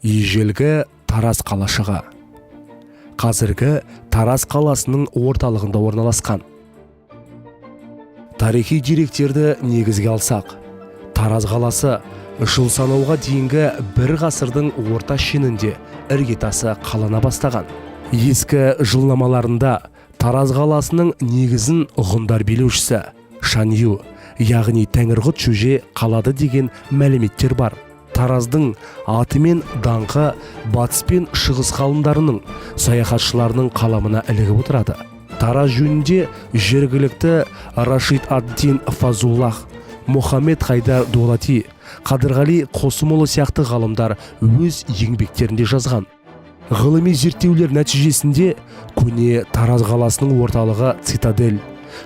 Ежелгі Тараз қалашығы қазіргі Тараз қаласының орталығында орналасқан. Тарихи деректерді негізге алсақ, Тараз қаласы жыл санауға дейінгі бір ғасырдың орта шенінде іргетасы қалана бастаған. Ескі жылнамаларында Тараз қаласының негізін ғұндар билеушісі Шанью, яғни Тәңірқұт Шөже қалады деген мәліметтер бар. Тараздың аты мен даңқы батыс пен шығыс ғалымдарының, саяхатшыларының қаламына ілігіп отырады. Тараз жөнінде жергілікті Рашид ад-Дин Фазуллах, Мұхаммед Хайдар Дулати, Қадырғали Қосымұлы сияқты ғалымдар өз еңбектерінде жазған. Ғылыми зерттеулер нәтижесінде көне Тараз қаласының орталығы цитадель,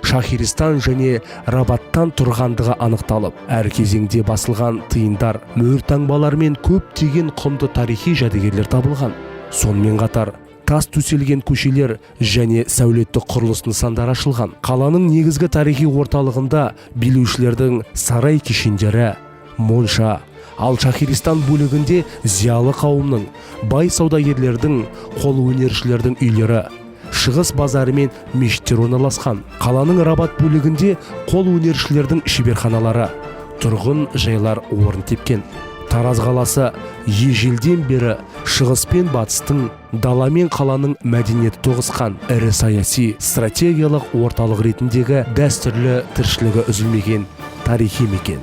шахиристан және рабаттан тұрғандығы анықталып, әр кезеңде басылған тиындар, мөр таңбалар мен көптеген құнды тарихи жәдігерлер табылған. Сонымен қатар тас төселген көшелер және сәулетті құрылыс нысандары ашылған. Қаланың негізгі тарихи орталығында билеушілердің сарай кешендері, монша, ал шахиристан бөлігінде зиялы қауымның, бай саудагерлердің, қолөнершілердің үйлері, шығыс базары мен мешіттер орналасқан. Қаланың рабат бөлігінде қолөнершілердің шеберханалары, тұрғын жайлар орын тепкен. Тараз қаласы ежелден бері шығыс пен батыстың, дала мен қаланың мәдениеті тоғысқан ірі саяси стратегиялық орталық ретіндегі дәстүрлі тіршілігі үзілмеген тарихи мекен.